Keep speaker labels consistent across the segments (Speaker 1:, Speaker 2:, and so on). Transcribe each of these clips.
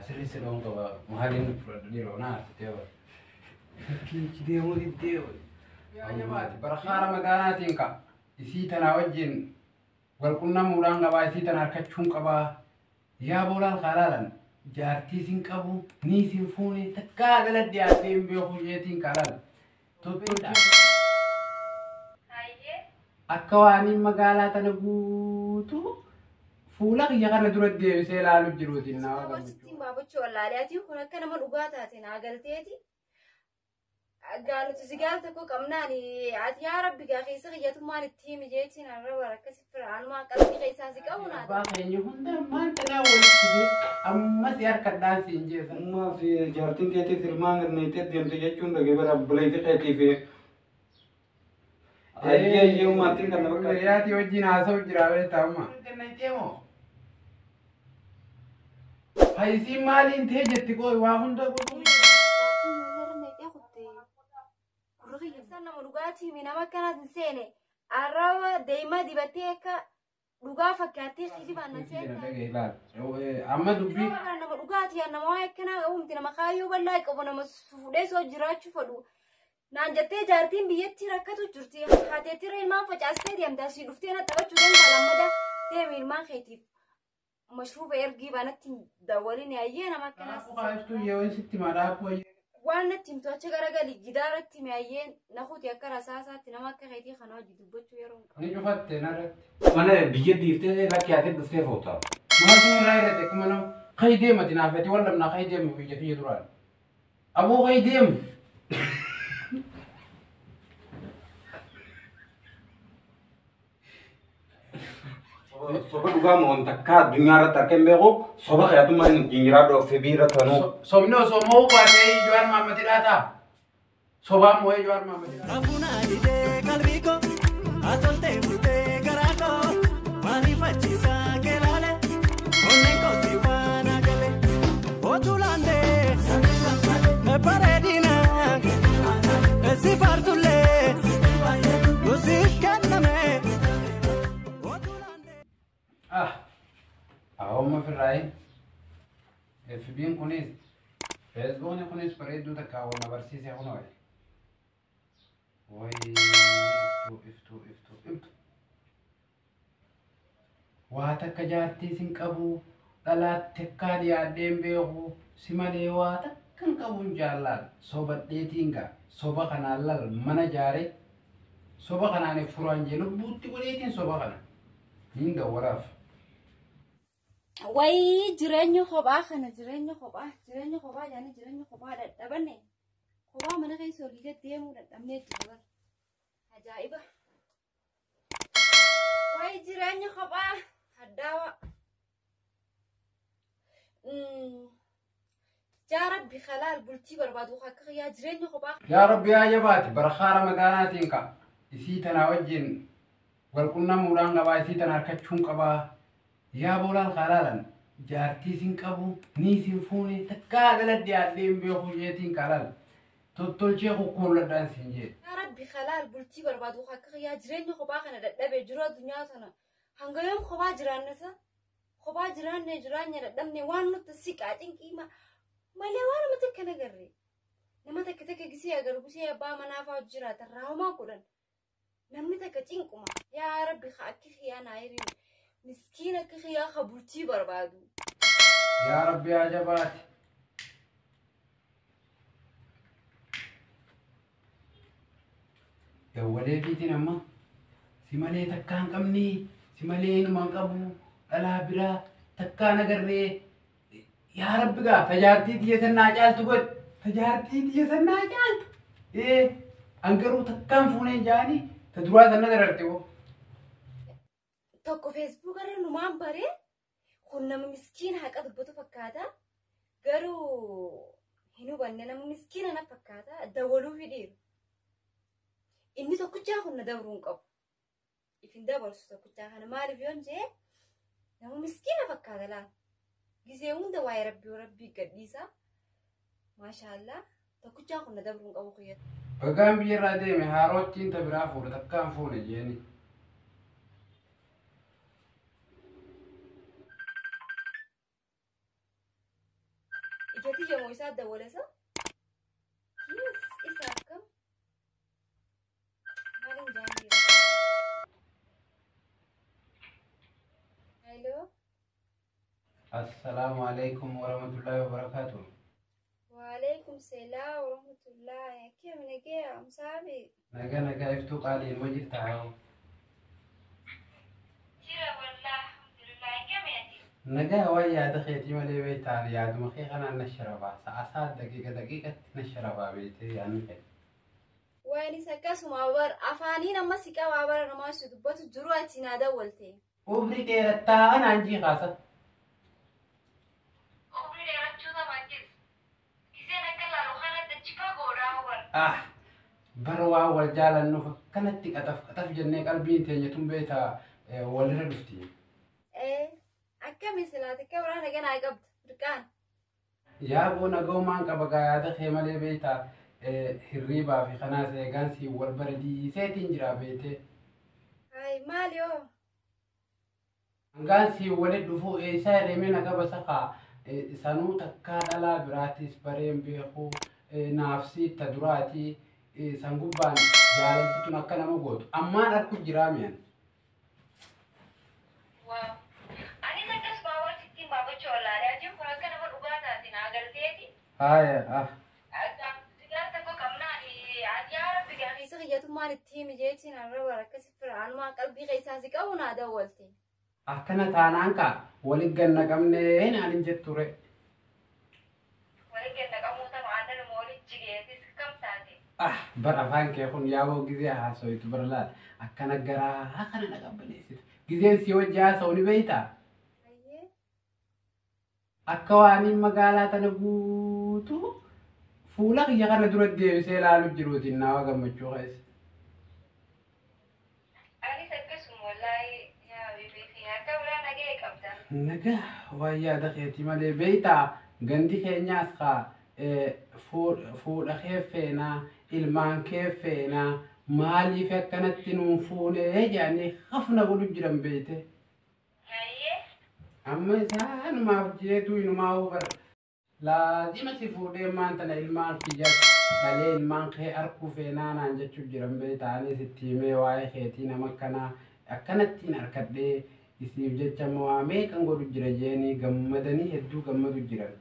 Speaker 1: Sirreessa dha'uun qaba. Maaliin fudhadhu dhiiroo na aarsitee bara. Fakkiin deemuu diddee. Yaa jabaati bara Ramadaanaatiin ka isii tanaa wajjin wal qunnamuudhaan qabaa isii tana harkachuun qabaa. Yaa boolaan kaalaalan jaartii sin qabu ni sin fuune takkaa dhala dhiyaatee hin beeku jeetiin kaalaal. Tottolcha. Akka waaniin magaalaa tana guutuu fuula kiyya kana dura deebisee ilaalu jiruutiin nama gammachuu.
Speaker 2: Sittiin baafachuu wallaalee ati kun akka nama dhugaa taate naa galteeti. Gaa nuti sigaara tokko qabnaan ati yaa rabbi gaa keessa kiyyatummaan itti himi jeetiin arraba akkasi firaanumaa qalbii keessaa si qabu naa.
Speaker 1: Abbaa keenya hunda ammaan tanaa walitti fide ammas harkadhaan siin jeessa.
Speaker 3: Ammaa fi jaartiin keetiif ilmaan ganneettee deemte jechuun dhagee bara obboleettii keetii fi ayyee ayyee uummattiin kan nama qabu.
Speaker 1: Hiriyaatii wajjin haasa'u jira beektaa amma. Ganneettee moo? Fayyisiin maaliin ta'e jetti qoy waa hunda godhuu.
Speaker 2: Nama dhugaatii himi nama akkanaatiin seene arraba deemaa dibattee akka dhugaa fakkaattee kijibaan na seenta.
Speaker 1: Amma dubbii.
Speaker 2: Nama dhugaatii nama waa akkanaa qabu miti nama kaayyoo bal'aa qabu nama fuudhee soo jiraachuu fedhu. Naan jettee jaartiin biyyatti rakkatu jirti. Haateettira ilmaan facaastee deemte asii dhuftee na taphachuu danda'a lammada deemi ilmaan keetiif. Mashruuba ergii baanatti dawwaliin ayyee nama akkanaas.
Speaker 1: Dhaabbuu yeroo sitti madaabbuu.
Speaker 2: Waan natti himtu achi garagali gidaaratti mi'ayyeen nakuuti akka rasaasaatti nama akka keetii kana hojii dubbachuu yeroo hin qabu.
Speaker 1: Ni cufatte narratti.
Speaker 3: Mana biyya dhiiftee lakki haatee dhuftee foota.
Speaker 1: Maaltu irraa irratti akkuma nama kayi deemati naafati wal lamnaa kayi deemu biyya kiyya duraan. Aboo kayi deemu.
Speaker 3: Soba dhugaa moo takka addunyaa irratti argee hin beeku soba keetummaa inni jinjiraa dhooffee biira tanuu.
Speaker 1: Sobni osoo mo'uu baatee Jawaar Mohaammed dhaataa. Sobaan mo'ee Jawaar Mohaammed dhaataa.
Speaker 4: Rafuuna didee qalbii koo atoltee bultee garaa koo maaliifachiisaa keelaale onneen koo si faana gale otuulaandee bareedina si faarsullee siif kenname.
Speaker 1: Ah, awwaama firraayi. FB'n kunis Feesbuukni kunis bareedduu takka wal na barsiise kunoo. Wayi iftuu iftuu iftuu iftuu. Waa takka jaartii sin qabu dhalaatti akka dhiyaadhee hin beeku si malee waa takka hin qabu hin jaallaan sobadheetiin gaa soba kanaan lal mana jaare soba kanaan furaan jee lubbuutti godheetiin soba kana hin dawwaraaf.
Speaker 2: Wayii jireenya kophaa kana jireenya kophaa jireenya kophaa jaanii jireenya kophaa dadhabanne kophaa mana keessa olii gad deemuu dadhabnee jira bara. Ajaa'iba! Wayii jireenya kophaa haddaawa. Yaa Rabbi halaal bultii barbaadu akka yaa jireenya kophaa.
Speaker 1: Yaa Rabbi yaa jabaati bara Ramadaanaatiin ka isii tanaa wajjin wal qunnamuudhaan qabaa isii tana harkachuun qabaa. Yaa boolaan kaalaalan jaartii sin qabu ni sin fuune takkaa dhala dhiyaadhee hin beeku jeetiin kaalaal tottolchee kukkuulladhaan siin jee.
Speaker 2: Yaa Rabbi halaal bultii barbaadu akka yaa jireenya kophaa kana dadhabee jiru addunyaa tana hanga yoom kophaa jiraannasa kophaa jiraanne jiraanne dadhabne waan nutti siqaa cinqii malee waan nama takka nagarre nama takka takka gisee agarru gisee abbaa manaa fa'aa jiraatan raahumaa godhan namni takka cinquma yaa Rabbi akki xiyaa naa hiriyu miskiin akka xiyaa ka bultii barbaadu.
Speaker 1: Yaa Rabbi yaa jabaati. Dawwalee fiitiin amma si malee takkaa hin qabne si malee inuma hin qabu dhalaa biraa takkaa nagarree yaa Rabbi gaa tajaartii tiyya san naa caaltu godhe tajaartii tiyya san naa caaltu ee an garuu takkaan fuuneen jaanii ta duraa san na dararte hoo.
Speaker 2: Tokko feesbuuk irra numaan baree kun nama miskiina haqa dubbatu fakkaata garuu hin hubanne nama miskiina na fakkaata dawwaluu fidhiiru. Inni tokkichaa kun na dabruu hin qabu. Ifin dabarsu tokkichaa kana maaliif yoon jee nama miskiina fakkaata laata. Gisee hunda waa'ee rabbii rabbii gadhiisa. Maashaallah tokkichaa kun na dabruu hin qabu kiyyatti.
Speaker 1: Bagaan biyyarraa deeme haarootiin ta biraa fuudha takkaan fuune jeeni.
Speaker 2: Kiyya moo isaa dawwalesa? Yes, isa akkam? Maaliin jaanjira? Hello.
Speaker 1: Assalaamu alaikum warahmatullahi wabarakatuh.
Speaker 2: Waalaikum salaam warahmatullahi. Akkam nagee amsaabi?
Speaker 1: Nagaa nagaa iftuu qaaliin ma jirtaa yoo?
Speaker 2: Jira wallah alhamdulillah. Akkam ati?
Speaker 1: Nagaa waan yaada keetii malee beektaan yaaduma kee kanaan na sharafaa. Sa'a sa'a daqiiqa daqiiqatti na sharafaa beektee yaadni kee.
Speaker 2: Waan isa akkasuma bar afaaniin amma si qabaa bara namaa si dubbatu jiru ati naa dawwalte.
Speaker 1: Umrii dheerattaa anaan jii kaasa.
Speaker 2: Umrii dheerachuu taphachis. Giseen akka laalu kanatti achi fagoodhaa huban.
Speaker 1: Ah, bara waan wal jaalannuuf akkanatti qaxaf qaxaf jennee qalbiin teenya tun beektaa walirra dhufti.
Speaker 2: Akkami silaate akka biraa nagaa naa qabda dirqaan.
Speaker 1: Yaaboo nagaumaan qaba gaa yaada kee malee beektaa hirriibaa fi kanaas eegaan siin wal bara dhiiseetiin jira beektee.
Speaker 2: Hayi maali hoo?
Speaker 1: Hangaan siin walit dhufuu eessaa deemee naga basakaa sanuu takkaa dhalaa biraatis bareen beekuu naafsii ta duraatii san gubbaan jaalalti tun akka nama gootu ammaan arku jiraa mi'an.
Speaker 2: Waaw. Anis akkasuma waan sittiin baafachuu wallaalee ajiin kun akka nama dhugaa taate naa galteeti.
Speaker 1: Haaya ah.
Speaker 2: Sigaara tokko qabnaan yaa rabbi gaafisa kiyyatummaan itti himi jeetiin arra bara akkasi fira anumaa qalbii keessaa si qabu naa dawwalte.
Speaker 1: Akkana taanaan kaa walit ganna qabnee naan hin jetture.
Speaker 2: Walit ganna qabuu tama aannan walit jigeetis kam taate.
Speaker 1: Ah bar afaan kee kun yaaboo gizee haasoitu bar laal akkana garaa kana na qabbaneessita. Gizeen si wajji haasa'u ni beektaa? Akka waan magaalaa tana guutuu fuula kiyya kana dura deebisee ilaalu jiruutiin naawa gammachuu keessa.
Speaker 2: Anis akkasuma wallaahi yaa bibi akka biraa nagee qabda.
Speaker 1: Nagaa waan yaada keetii malee beektaa gandi keenyaas kaa fuudha kee feenaa ilmaan kee feenaa maaliif akkanatti nuun fuunee jedhanii hafna godhu jiran beekte. Amma isaanumaaf jeetu inumaa bara. Laazima si fuudhee maan tana ilmaan kiyya dhalee ilmaan kee arkuu feenaa naan jechuuf jiran beektaa anis itti himee waa'ee keetii nama akkanaa akkanattiin harkadhee isiif jecha waa meeqan godhu jira jeenii gammadanii hedduu gammadu jiran.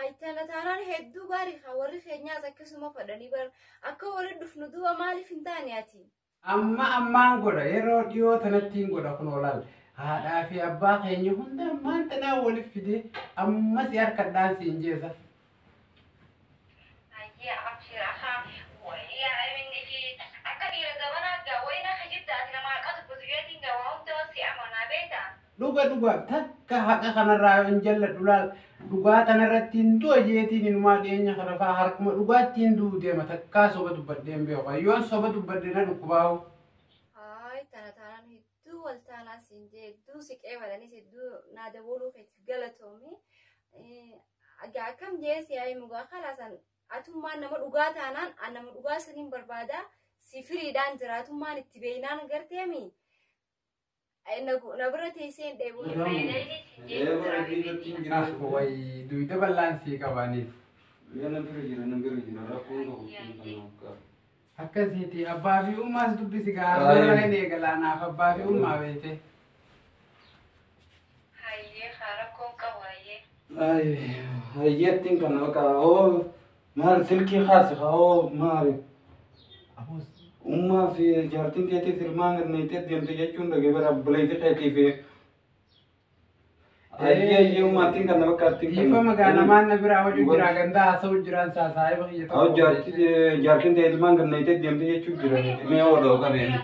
Speaker 2: Haytana taanaan hedduu gaarii haa warri keenyaas akkasuma fadhanii bara akka warri dhufnu duuba maaliif hin taane ati?
Speaker 1: Amma ammaan godha yeroo dhiyoo tanattiin godha kun olaal. Haadhaa fi abbaa keenya hunda ammaan tanaa waliif fidee amma si harkadhaan siin jeesa.
Speaker 2: Hayyee abshira haa yaa inni fi akka dhiira zabanaa gaa wayina hajibta ati nama haqa dubbatu jeetiin gaa waa hunda si amanaa beektaa?
Speaker 1: Dhuga dhuga takka haqa kanarraa hin jalladhu laal dhugaa tanarratti hin du'a jeetiin inumaa dhiyeenya kana faa harkuma dhugaatti hin du'u deema takkaa soba dubbadhee hin beeku yoon soba dubbadhe na dhukkubaa'u.
Speaker 2: Hayi tana taanaan hedduu wal taanaa siin jee hedduu siqee badhanis hedduu naa dabaluu keetiif galatoomi. Egaa akkam jee si yaa'e mugaa kalaasan atummaan nama dhugaa taanaan an nama dhugaa saniin barbaada si firiidhaan jira atummaan itti beeynaan garteemi. Na bira teessee hin dheebuun.
Speaker 1: Wayi duyda bal'aan sii qabaniif.
Speaker 3: Na bira jira na bira jira rakkoon qabu kun kan
Speaker 1: Akkasiiti abbaa fi ummaas dubbisi gaara hin eegalaa naaf abbaa fi ummaa beekte.
Speaker 2: Hayyee rakkoon qabu hayyee.
Speaker 3: Hayyattiin kana bakka hoo maal silkii kaasi hoo maali. Ummaa fi jaartiin keetiif ilmaan ganneetee deemte jechuun dhagee bara buleetii keetii fi Ayyee ummaattiin kana bakka attiin kana.
Speaker 1: Dhiifama gaa namaan na biraa hojii jira gandaa haasa'u jiraan saa saahiba kiyya
Speaker 3: Hoo jaartiin ta'e ilmaan ganneetee deemte jechuun jira. Mee odoo qabeen.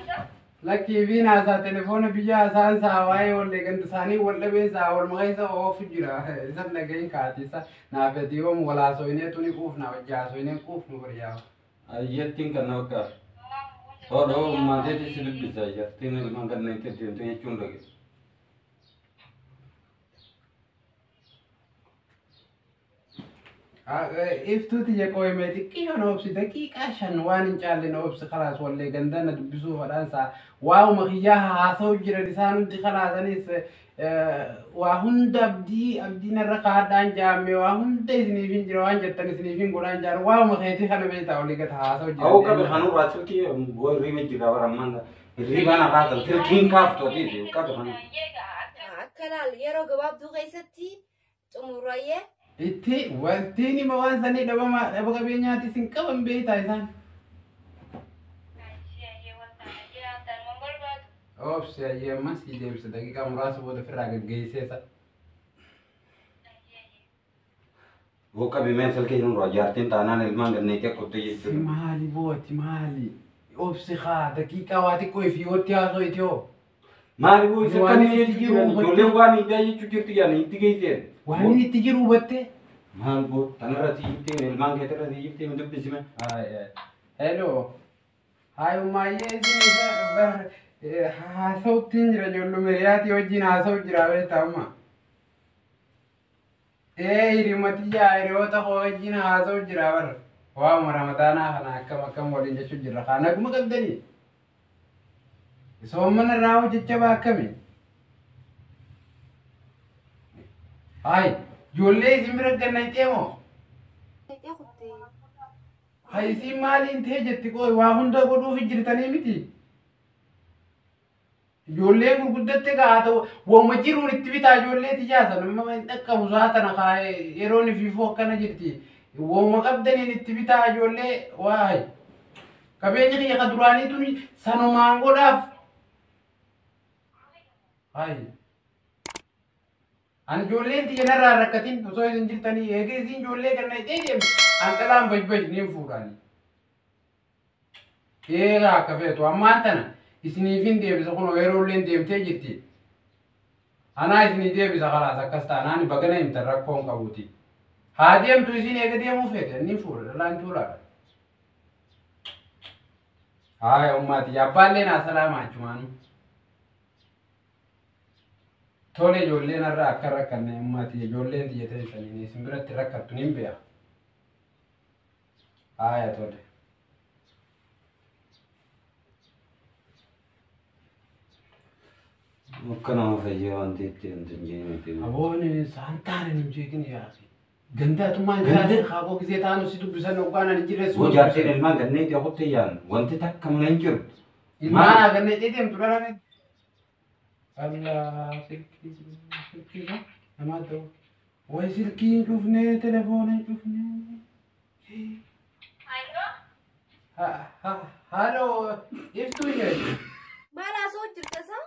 Speaker 1: Lakkii fi naasaa telefoona biyya haasa'an saa waa'ee wallee ganda isaanii wal dhabeen saa wal maqeessa oofu jira. Isan dhagahin kaatisa naaf adiiwwan wal haasoinee tuni quufna wajji haasoinee quufnu bariyaa.
Speaker 3: Ayyattiin kana bakka. Odoo ummaateetti si dubbisa jaartiin ilmaan ganneetee deemte jechuun dhagee.
Speaker 1: Iftuuti jeqooyime xiqqiyyoon obsi daqiiqaa 5 waan hin caalle obsi khalaas wallee gandana dubbisuu fadhaansaa waa'uma kiyyaa haasa'u jiran isaan hundi khalaasanis waa hunda abdii abdiin irra kaadhaan jaamme waa hunda isiniif hin jira waan jettan isiniif hin godhaan jaan waa'uma keetii kana beektaa olii gata haasa'u jiran.
Speaker 3: Awwa qabe kanurraa silkii hirriiba jira bara ammaan hirriibaan haasan silkiin kaaftu atiis qabe kana.
Speaker 2: Akka laal yeroo gabaabduu keessatti xumurayyee.
Speaker 1: Itti wantiin hima waan sanii dhabama dhaba qabeenyaati isin qaban beektaa isaan. Obsi ayyee amma sii deebisa daqiiqaa muraasa booda ofirraa gaggeesseesa.
Speaker 3: Boo qabe mee silkii nurraa jaartiin taanaan ilmaan ganneetii akkutti
Speaker 1: Si
Speaker 3: jechuudha.
Speaker 1: maali booti maali? Obsi haa daqiiqaa waa xiqqoo fi yootti haasoo itiyoo.
Speaker 3: Maali boo isa
Speaker 1: Waan
Speaker 3: kan
Speaker 1: inni
Speaker 3: jechuu
Speaker 1: jiru
Speaker 3: jiran ijoolleen waan ijaa jechuu jirtu yaani itti geesseen.
Speaker 1: Waan inni itti jiru hubattee?
Speaker 3: Maal boo tanarra si jirti ilmaan keetirra si jirti dubbisime.
Speaker 1: Hello. Hayi ummayyee isin isa bar haasa'uttiin jira ijoollu miriyaatii wajjin haasa'u jira beektaa amma. Ee hirimatiyyaa hiriyoota koo wajjin haasa'u jira bar. Waa'uma ramadaanaa kana akkam akkam waliin jechuu jira. Kaa naguma qabdanii. Soomana irraa hojjechaa akkami? Hayi ijoollee isin bira gannayxee moo? Hayi isin maaliin ta'e jetti qooyi waa hunda godhuuf jirtanii miti. Ijoollee gurguddatte gaa ta'u waanuma jiruun itti bitaa ijoollee tijaasa nama hin dhaqqabu saatana kaa'ee yeroon ifiifuu akkana jirti. Waanuma qabdaniin itti bitaa ijoollee waay. Qabeenya kiyya ka duraanii tuni sanumaan godhaaf. Hayi. Ani ijoolleen tiyya narraa rakkatin osoo isin jirtanii eegee isin ijoollee ganna itee deemte an dhalaan bajbaj niin fuudhaani. Eegaa akka feetu ammaan tana isiniifin deebisa kunoo yeroo illeen deemtee jirti. Anaa isinii deebisa khalaas akkas taanaan bagana himtan rakkoo hin qabuuti. Haa deemtu isin eega deemuu feete inni fuudha dhalaan cuulaadha. Haaya ummaati abbaallee naa salaama achumaanu. Tole ijoolleen irraa akka rakkanne ummaati ijoolleen tiyya teessanii isin biratti rakkattu nin beeka. Haaya tole.
Speaker 3: Akka nama fayyee wanti itti wanti hin jee miti.
Speaker 1: Aboon isaan taane hin jeekin yaa akhi. Gandaatummaan jiraate kaaboo gisee taanu si dubbisan hoggaan ani jirre
Speaker 3: Boo jaartiin ilmaan ganneetii akutti yaan wanti takka mana hin jirtu.
Speaker 1: Ilmaan haa gannee deemtu dhalame. Allah silkii silkii namaa ta'u. Way silkii hin cufnee telefoona hin cufnee. Halo iftuu jedhu.
Speaker 2: Maal haasa'u jirta isaa?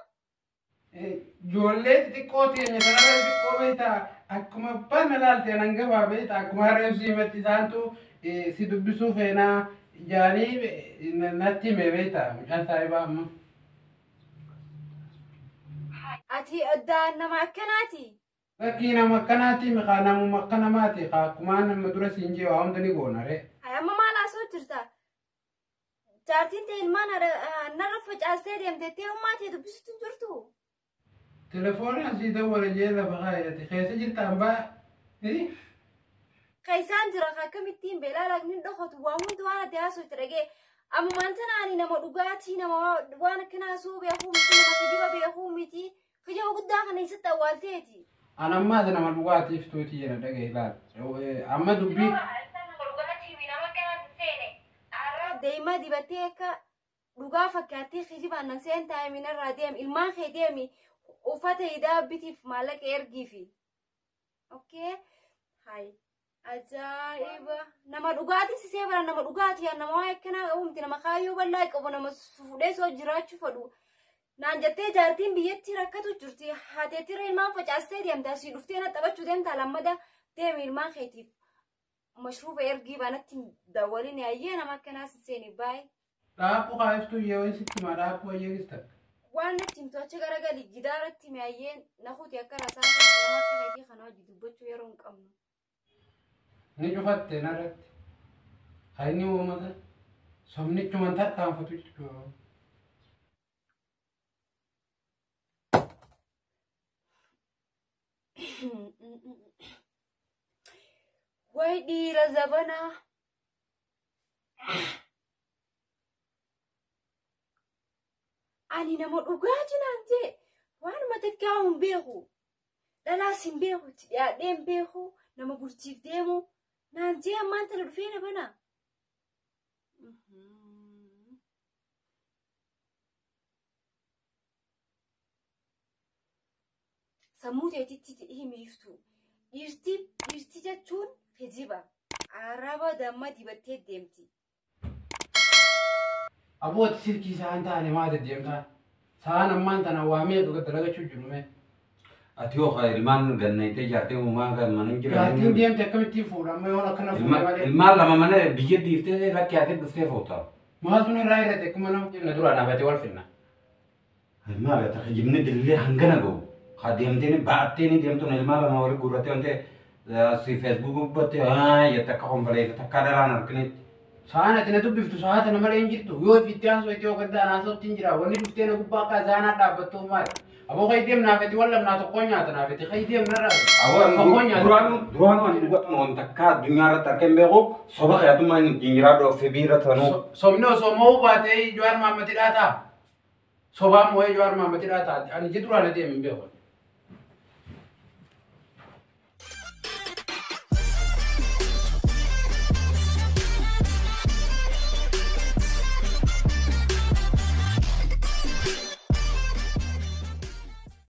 Speaker 1: Ijoollee xixiqqoo teenya sanarra xixiqqoo beektaa akkuma abbaan ilaalte anan gabaa beektaa akkuma harreef siimatti isaantu si dubbisuu feenaa jaanii natti hime beektaa mucaan saayibaa amma.
Speaker 2: Ati nama akkanaati.
Speaker 1: Fakkii nama akkanaati mikaa namuma akka namaati kaa akkumaan nama dura siin jee waa hunda ni goona ree.
Speaker 2: Hayi amma maal haasa'u jirta? Jaartiin ta'e ilmaan narra facaastee deemteettee ummaa ta'e dubbisuutu hin jirtu.
Speaker 1: Telefoona asii dawwala jee lafa kaayate keessa jirta hambaa.
Speaker 2: Keessaan jira akkamittiin beelaa laagni dhokatu waa hundi waan adda haasa'u itti dhagee. Ammaan tana ani nama dhugaatii nama waan akkanaa haasa'uu beekuu miti nama kijiba beekuu miti kijiba guddaa kana eessatti awwaalteeti.
Speaker 1: An ammaas nama dhugaatiif tuuti jedha dhagaye ilaal. Amma dubbii.
Speaker 2: Deemaa dibattee akka dhugaa fakkaattee kijibaan nan seen taa'e narraa deemi ilmaan kee deemi uffata hidhaa bitiif maallaqa ergiifi. Okay? Hai. Ajaa'iba! Nama dhugaatii sisee bara nama dhugaatii nama waan akkanaa qabu miti nama kaayyoo bal'aa qabu nama fuudhee soo jiraachuu fedhu. Naan jettee jaartiin biyyatti rakkatu jirti. Haateetira ilmaan facaastee deemta asii dhuftee na taphachuu deemta lammada deemi ilmaan keetiif. Mashruuba ergii banatti dawwalin ayyee nama akkanaa siseeni baay'ee.
Speaker 1: Dhaabbuu kaayiftuu yoo sitti ma dhaabbuu ayyeegis takka.
Speaker 2: Waan natti himtu achi garagali gidaaratti mi'ayyeen nakuuti akka rasaa nama akka keetii kana hojii dubbachuu yeroo hin qabnu.
Speaker 1: Ni cufatte narratti. Hayni uummata somnichuman tattaanfatu jechuudha.
Speaker 2: Wayi dhiira zabanaa. Ani nama dhugaati naan jee waanuma takkaa hin beeku. Dhalaas hin beeku, itti dhiyaadhee hin beeku, nama bulchiif deemu naan jee ammaan tana dhufee na banaa. Sammuu teetitti himiiftu. Dhiirti dhiirti jechuun kijiba. Arraba damma dibattee deemti.
Speaker 1: Abooti silkii isaan taane maa deddeemtaa? Sa'aan ammaan tana waa meeqa dalagachuu jiru mee?
Speaker 3: Ati yoo ilmaan ganneetee jaartee uumaa kan mana hin jiran.
Speaker 1: Jaartiin deemte akkamittiin fuudha amma yoon akkana fuudhe malee.
Speaker 3: Ilmaan lama mana biyya dhiiftee rakkee ati dhuftee fuuta.
Speaker 1: Maaltu irraa hir'ate akkuma nama jenna duraan dhaabatee wal finna.
Speaker 3: Ilmaan ati kijibni dillee hangana gahu. Haa deemtee ba'attee ni deemtuun ilmaan lama wal guurrattee wanti si feesbuuk gubbatte jette akka konfaleessa takka dhalaan harkinetti.
Speaker 1: Sa'aan ati na dubbiftu sa'a tana malee hin jirtu yoo ifitti haasoo yoo gadda haasootti hin jira wanni dhuftee na gubbaa akka zaanaa dhaabbattuuf maali? Aboo kai deem naafeti wal lamnaa tokko nyaata naafeti kai deem narraa. Tokko nyaata.
Speaker 3: Duraanuu ani dhugaatuma wanta akka addunyaa irratti argee hin beeku soba keetummaa hin jiraadhu of biirra tanuu.
Speaker 1: Sobni osoo mo'uu baatee Jawaar Mahaammad hidhaa ta'a. Sobaan mo'ee Jawaar Mahaammad hidhaa ta'a. Ani ji duraan deem hin beeku.